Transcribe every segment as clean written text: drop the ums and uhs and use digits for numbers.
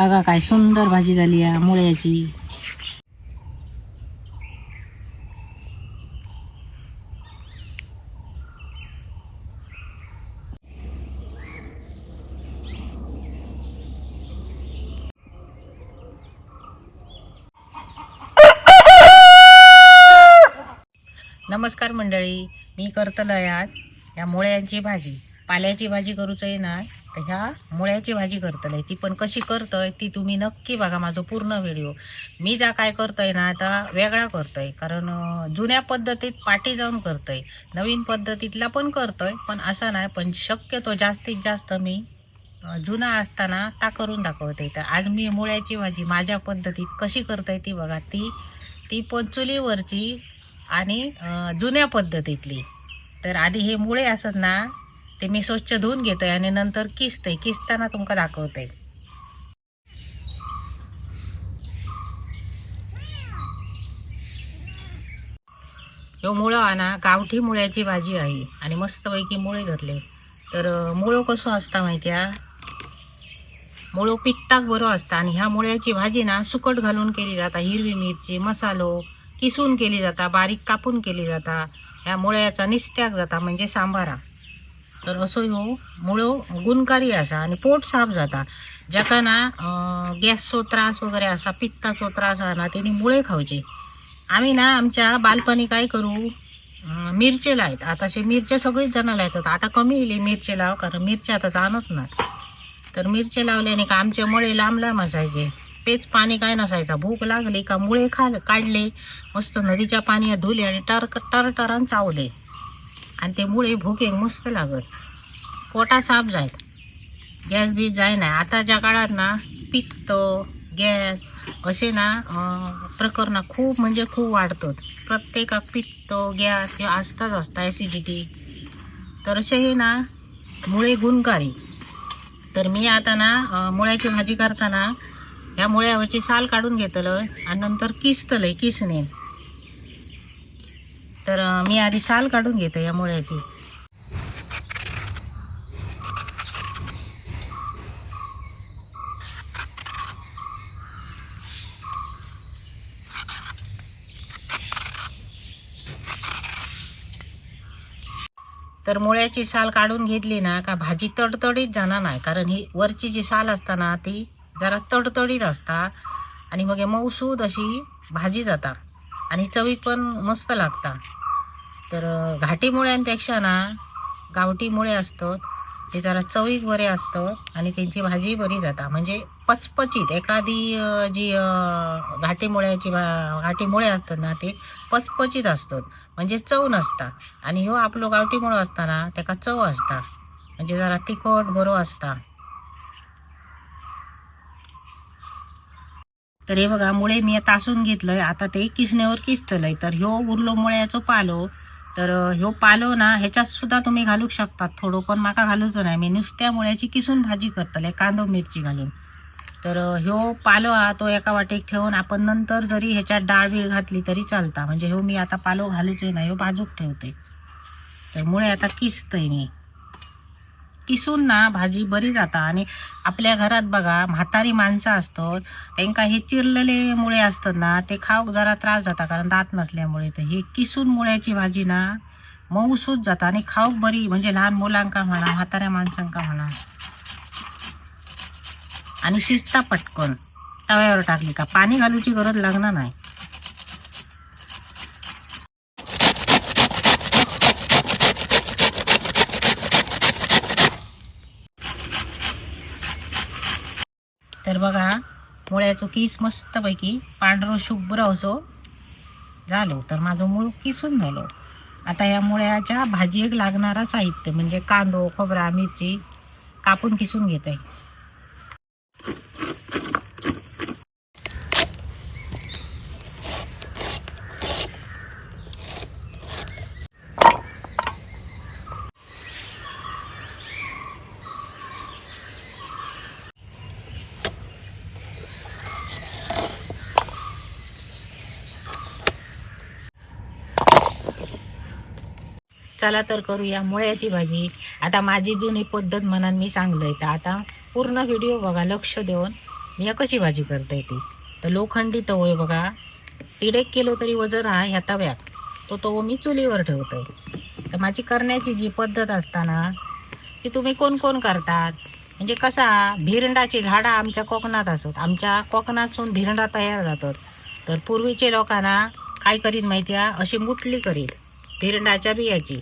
बघा काय सुंदर भाजी झाली आहे मुळ्याची. नमस्कार मंडळी, मी करतलय आज ह्या मुळ्यांची भाजी. पाल्याची भाजी करूच ना, तर ह्या मुळ्याची भाजी करतलय. ती पण कशी करतोय ती तुम्ही नक्की बघा माझा पूर्ण व्हिडिओ. मी ज्या काय करतोय ना आता वेगळा करतोय, कारण जुन्या पद्धतीत पाठी जाऊन करतोय, नवीन पद्धतीतला पण करतोय, पण असं नाही, पण शक्यतो जास्तीत जास्त मी जुना असताना ता करून दाखवते. तर आज मी मुळ्याची भाजी माझ्या पद्धतीत कशी करतोय ती बघा. ती ती पण चुलीवरची आणि जुन्या पद्धतीतली. तर आधी हे मुळे असत ना ते मी स्वच्छ धुवून घेतोय आणि नंतर किसतंय, किसताना तुमका दाखवते. ह्यो मुळं हा ना गावठी मुळ्याची भाजी आहे आणि मस्तपैकी मुळे धरले. तर मुळं कसं असता माहिती आहे? मुळं पित्ताक बरं असता आणि ह्या मुळ्याची भाजी ना सुकट घालून केली जाता, हिरवी मिरची मसालो किसून केली जाता, बारीक कापून केली जाता. ह्या मुळ्याचा निस्त्याग जाता म्हणजे सांबारा. तर असो ह्यो मुळो गुणकारी असा आणि पोट साफ जाता. ज्याका ना गॅसचो त्रास वगैरे असा, पित्ताचो त्रास हा ना, त्यांनी मुळे खावचे. आम्ही ना आमच्या बालपणी काय करू, मिरचे लायत. आता असे मिरच्या सगळीच जण लायतात, आता कमी येईल मिरचे लाव, कारण मिरच्या आता जाणत ना. तर मिरचे लावल्याने का आमचे मुळे लांब लांब असायचे, पेच पाणी काय नसायचा. भूक लागली का मुळे खा काढले, मस्त नदीच्या पाण्यात धुले आणि टर टरान चावले आणि ते मुळे भुकेक मस्त लागत, पोटा साफ जायत, गॅस बी जाय नाही. आताच्या काळात ना पित्त गॅस असे ना प्रकरणं खूप म्हणजे खूप वाढतात. प्रत्येकाक पित्त गॅस हे असताच असता, ॲसिडिटी. तर असे हे ना मुळे गुणकारी. तर मी आता ना मुळ्याची भाजी करताना ह्या मुळ्यावरची साल काढून घेतलं आणि नंतर किसतलंय किसणे. तर मी आधी साल काढून घेते या मुळ्याची. तर मुळ्याची साल काढून घेतली ना का भाजी तडतडीत जाणार नाही, कारण ही वरची जी साल असता ना ती जरा तडतडीत असता आणि मग हे मऊसूद अशी भाजी जाता आणि चवीत पण मस्त लागता. तर घाटी मुळ्यांपेक्षा ना गावठी मुळे असतात ते जरा चवीक बरे असतात आणि त्यांची भाजी बरी जाता. म्हणजे पचपचीत एखादी जी घाटी मुळ्याची घाटी मुळे असतात ना ते पचपचीत असतात, म्हणजे चव नसता. आणि ह्यो आपलो गावठी मुळो असताना त्याका चव असता, म्हणजे जरा तिखट बरो असता. तर हे बघा मुळे मी तासून घेतलंय, आता ते किसण्यावर किसतलंय. तर ह्यो उरलो मुळ्याचो पालो. तर ह्यो पालो ना ह्याच्यात सुद्धा तुम्ही घालू शकतात थोडं, पण माका घालूचो नाही, मी नुसत्या मुळ्याची किसून भाजी करतले कांदो मिरची घालून. तर ह्यो पालो हा तो एका वाटेक ठेवून आपण नंतर जरी ह्याच्यात डाळ बीळ घातली तरी चालता. म्हणजे ह्यो मी आता पालो घालूचो नाही, ह्यो बाजूक ठेवते. तर मुळे आता किसतंय मी. किसून ना भाजी बरी जाता. आणि आपल्या घरात बघा म्हातारी माणसं असतात, त्यांका हे चिरलेले मुळे असतात ना ते खाऊक जरा त्रास जाता, कारण दात नसल्यामुळे. तर हे किसून मुळ्याची भाजी ना मऊसूद जाता आणि खाऊक बरी, म्हणजे लहान मुलांका म्हणा म्हाताऱ्या माणसांका म्हणा. आणि शिजता पटकन, तव्यावर टाकली का पाणी घालूची गरज लागणार नाही. तर बघा मुळ्याचो किस मस्तपैकी पांढरो शुभ्र असो झालो. तर माझं मूळ किसून झालो. आता या मुळ्याच्या भाजीक लागणारा साहित्य म्हणजे कांदो खोबरा मिरची कापून किसून घेत आहे. चला तर करूया मुळ्याची भाजी. आता माझी जुनी पद्धत म्हणून मी सांगलोय, तर आता पूर्ण व्हिडिओ बघा लक्ष देऊन. मी या कशी भाजी करता येते. तर लोखंडी तवो आहे बघा, 1.5 किलो तरी वजन आहे ह्या तव्यात. तो तवो मी चुलीवर ठेवतोय. तर माझी करण्याची जी पद्धत असताना ती तुम्ही कोण कोण करतात म्हणजे कसा, भिरंडाची झाडं आमच्या कोकणात असत, आमच्या कोकणातून भिरंडा तयार जातात. तर पूर्वीचे लोकांना काय करीत माहिती आहे, अशी मुटली करीत भिरंडाच्या बियाची,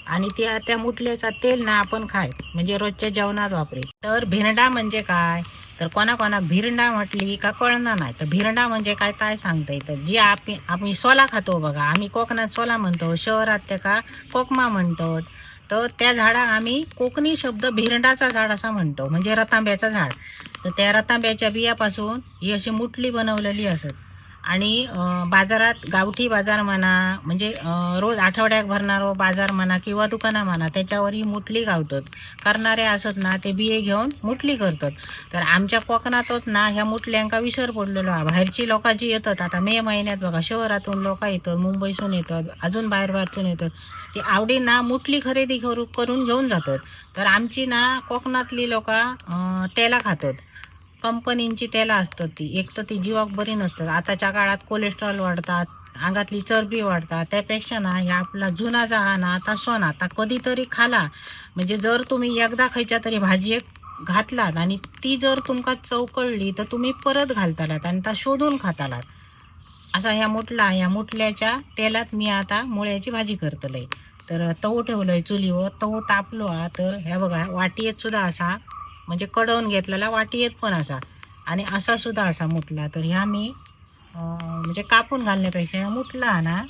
आणि त्या त्या मुटल्याचा तेल ना आपण खाय, म्हणजे रोजच्या जेवणात वापरे. तर भिरंडा म्हणजे काय, तर कोणाकोणाक भिरंडा म्हटली का कळणार नाही. तर भिरंडा म्हणजे काय काय सांगता येतं, जी आम्ही सोला खातो बघा, आम्ही कोकणात सोला म्हणतो, शहरात ते का कोकमा म्हणतो. तर त्या झाडाक आम्ही कोकणी शब्द भिरंडाचा झाड असा म्हणतो, म्हणजे रतांब्याचं झाड. तर त्या रतांब्याच्या बियापासून ही अशी मुटली बनवलेली असत. आणि बाजारात गावठी बाजार म्हणा, म्हणजे रोज आठवड्यात भरणारो बाजार म्हणा किंवा दुकाना म्हणा, त्याच्यावर ही मुटली गावतात. करणारे असत ना ते बिये घेऊन मुटली करतात. तर आमच्या कोकणातच ना ह्या मुटल्यांका विसर पडलेलो आहे. बाहेरची लोका जी येतात आता मे महिन्यात बघा, शहरातून लोक येतात, मुंबईसून येतात, अजून बाहेर बाहेरतून येतात, ती आवडी ना मुटली खरेदी करून घेऊन जातात. तर आमची ना कोकणातली लोक तेला खातात, कंपनींची तेला असतात ती, एक तर ती जीवाक बरी नसतात. आताच्या काळात कोलेस्ट्रॉल वाढतात, अंगातली चरबी वाढतात, त्यापेक्षा ना ह्या आपला जुना जा हा ना आता सोना आता कधीतरी खाला, म्हणजे जर तुम्ही एकदा खायच्या तरी भाजी एक घातलात आणि ती जर तुमका चवकळली तर तुम्ही परत घालतालात आणि ता शोधून खातालात. असा ह्या मुटला, ह्या मुटल्याच्या तेलात मी आता मुळ्याची भाजी करतलय. तर तवो ठेवलंय चुलीवर, तवो तापलो हा, तर ह्या बघा वाटयेत सुद्धा असा, म्हणजे कडवून घेतलेला वाटयेत पण असा, आणि असा सुद्धा असा मुटला. तर ह्या मी म्हणजे कापून घालण्यापेक्षा ह्या मुटला ना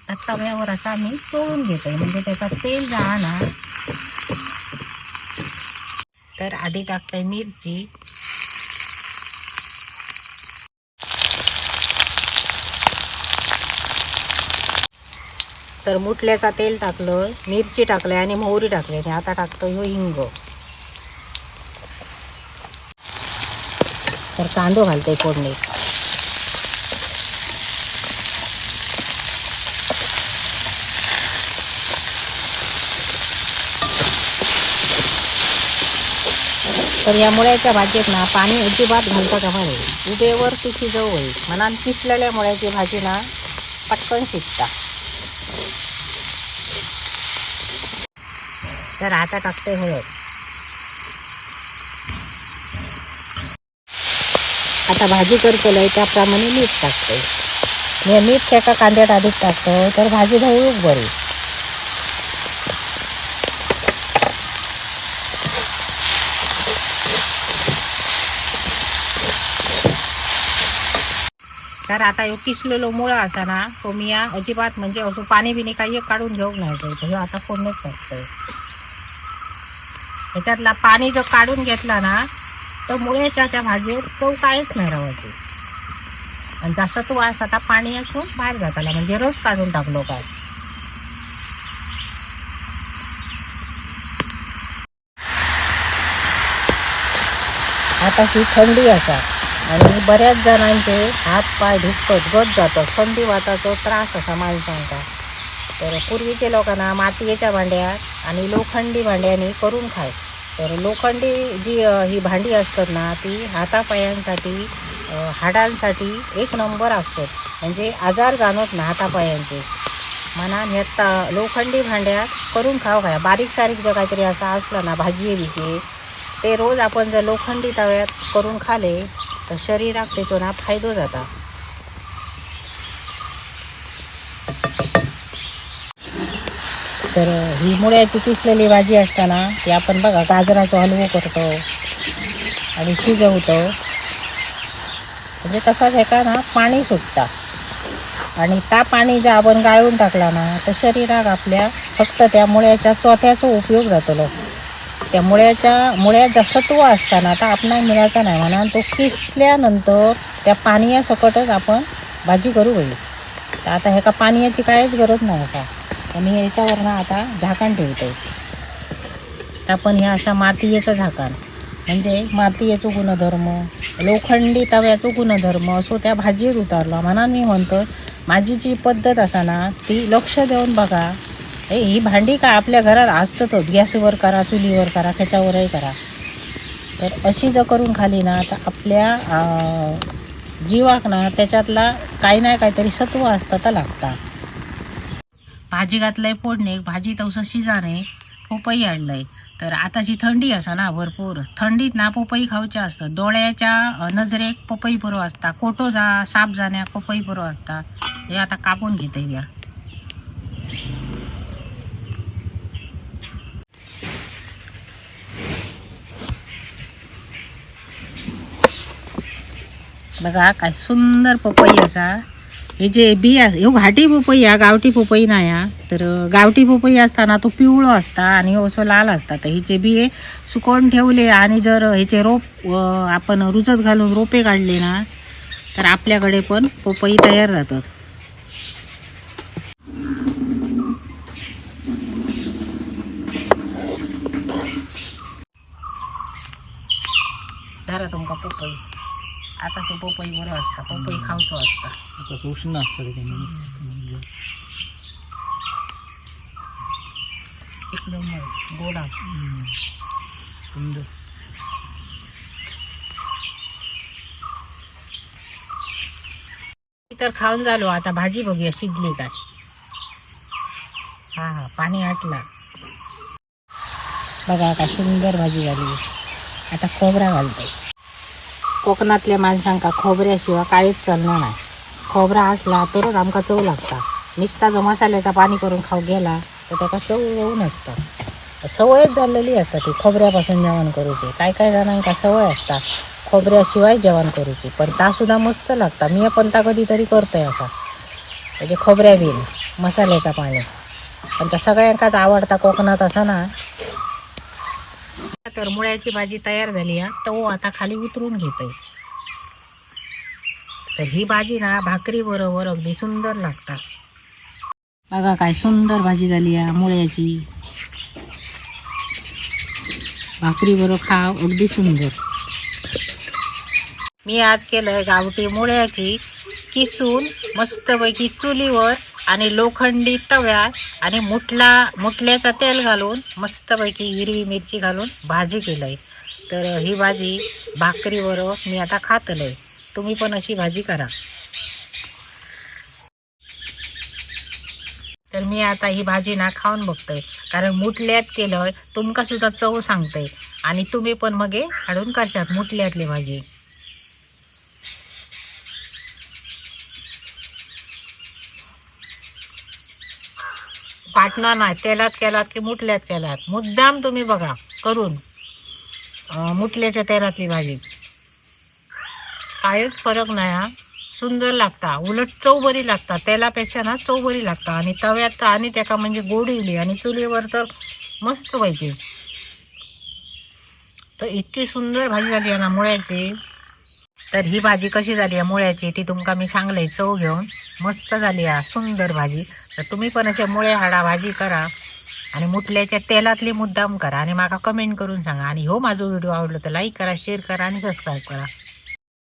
त्या तव्यावर असा मी तळून घेतोय, म्हणजे त्याचा तेल जा ना. तर आधी टाकतोय मिरची, तर मुटल्याचा तेल टाकलं, मिरची टाकली आणि मोहरी टाकली, आणि आता टाकतो ह्यो हिंग. तर कांदो घालतोय फोडणीत. तर या मुळ्याच्या भाजीत ना पाणी अजिबात घालता कामा नये, उभेवर ती शिजवू होईल. मनान किसलेल्या मुळ्याची भाजी ना पटकन शिजता. तर आता टाकते हळद. आता भाजी करतलंय त्याप्रमाणे मीठ टाकते. मी मीठ एका कांद्यात आधीच टाकतो, तर भाजी ढवळूक बरी. तर आता ह्यो किसलेलो मुळा असा ना तो मी या अजिबात म्हणजे असं पाणी बिनी काही काढून घेऊक नाही तर ह्यो आता फोडणीत टाकतोय. त्याच्यातला पाणी जर काढून घेतला ना तर मुळ्याच्या त्या भाजीत चव काहीच नाही राहायची. आणि जसं तो वास आता पाणी असून बाहेर जाताला, म्हणजे रस काढून टाकलो काय. आता ही थंडी असा आणि बऱ्याच जणांचे हात पाय दुखतात, गत जातात, संधिवाताचा त्रास असा माणसांका. तर पूर्वीच्या लोकांना मातयेच्या भांड्यात आणि लोखंडी भांड्यांनी करून खाय. तर लोखंडी जी ही भांडी असतात ना ती हातापायांसाठी, हाडांसाठी एक नंबर असतात, म्हणजे आजार जाणवत ना हातापायांचे. म्हणान ह्या लोखंडी भांड्यात करून खाऊ खाया. बारीक सारीक जर काहीतरी असं असलं ना भाजी बिजी ते रोज आपण जर लोखंडी तव्यात करून खाले तर शरीराक तेचो ना फायदो जाता. तर ही मुळ्याची किसलेली भाजी असताना ती आपण बघा गाजराचो हलवो करतो आणि शिजवतो, म्हणजे तसाच हेका ना पाणी सुटता आणि त्या पाणी जर आपण गाळून टाकला ना तर शरीराक आपल्या फक्त त्या मुळ्याच्या चोथ्याचो उपयोग जातलो. त्या मुळ्याचा सत्व असताना आता आपणाक मिळायचा नाही, म्हणून तो किसल्यानंतर त्या पाणया सकटच आपण भाजी करू होईल. तर आता ह्याका पाणयाची कायच गरज नाही आता. तर मी ह्याच्यावर ना आता झाकण ठेवते. तर आपण ह्या अशा मातयेचं झाकण, म्हणजे मातयेचो गुणधर्म, लोखंडी तव्याचो गुणधर्म असो त्या भाजयेत उतारला. म्हणून मी म्हणतो माझी जी पद्धत असा ना ती लक्ष देऊन बघा. ही भांडी का आपल्या घरात असतच, गॅसवर करा, चुलीवर करा, त्याच्यावरही करा. तर अशी जर करून खाली ना तर आपल्या जीवाक ना त्याच्यातला काही ना काहीतरी सत्व असतं तर लागता. भाजी घातलंय फोडणीक, भाजी तवसं शिजाने पोपई आणलंय. तर आताची थंडी असा ना भरपूर, थंडीत ना पोपई खावचे असतात. डोळ्याच्या नजरेक पपई बरो असता, कोटो जा साफ जाण्याक पपई बरो असता. हे आता कापून घेते या. बघा काय सुंदर पपई असा. हे जे बी ह्यो घाटी पपई हा, गावठी पपई नाही हा. तर गावठी पपई असताना तो पिवळो असता आणि ह्यो असो लाल असता. तर हिचे बिये सुकवून ठेवले आणि जर ह्याचे रोप आपण रुजत घालून रोपे काढले ना तर आपल्याकडे पण पपई तयार जातात. धरा तुमका पपई. आता सो पपई बरो असता, पपई खावचो असता. आता उष्ण असतं त्याच्यामुळे. एक नंबर गोडा. सुंदर. तर खाऊन झालो. आता भाजी बघूया शिजली काय. हा हा पाणी आटला. बघा काय सुंदर भाजी झाली. आता खोबरा घालतो. कोकणातल्या माणसांका खोबऱ्याशिवाय काहीच चालणार नाही. खोबरा असला तरच आमका चव लागता. नुसता जो मसाल्याचा पाणी करून खाऊ गेला तर त्याका चव येऊ नसता. सवयच झालेली असता ती खोबऱ्यापासून जेवण करूची. काय काय जणांका सवय असता खोबऱ्याशिवाय जेवण करूची, पण ता सुद्धा मस्त लागता. मी पण ता कधीतरी करतोय असा, म्हणजे खोबऱ्या बिन मसाल्याचा पाणी. पण त्या सगळ्यांकाच आवडता कोकणात असा ना. तर मुळ्याची भाजी तयार झाली हा. तो आता खाली उतरून घेतोय. तर ही भाजी ना भाकरी बरोबर अगदी सुंदर लागतात. बघा काय सुंदर भाजी झाली हा मुळ्याची. भाकरी बरोबर खाव अगदी सुंदर. मी आज केलं गावठी मुळ्याची किसून मस्तपैकी चुलीवर आणि लोखंडी तव्यात आणि मुटल्याचा तेल घालून मस्तपैकी हिरवी मिरची घालून भाजी केलंय. तर ही भाजी भाकरीबरोबर मी आता खातलंय. तुम्ही पण अशी भाजी करा. तर मी आता ही भाजी ना खाऊन बघतोय, कारण मुटल्यात केलं तुमका सुद्धा चव सांगतंय आणि तुम्ही पण मग हे हाडून करशात मुटल्यातली भाजी. पाटणा नाही तेलात केलात की मुटल्यात केलात, मुद्दाम तुम्ही बघा करून मुटल्याच्या तेलातली भाजी काहीच फरक नाही हा. सुंदर लागता, उलट चव बरी लागता तेलापेक्षा ना, चव बरी लागता. आणि तव्यात तर आणि त्याका म्हणजे गोड इली आणि चुलीवर तर मस्त पाहिजे. तर इतकी सुंदर भाजी झाली आहे ना मुळ्याची. तर ही भाजी कशी झाली आहे मुळ्याची ती तुमका मी सांगले चव घेऊन. मस्त झाली आहे सुंदर भाजी. तर तुम्ही पण अशा मुळे हाडा भाजी करा आणि मुटल्याच्या तेलातली मुद्दाम करा आणि माका कमेंट करून सांगा. आणि हो माझा व्हिडिओ आवडला तर लाईक करा, शेअर करा आणि सबस्क्राईब करा.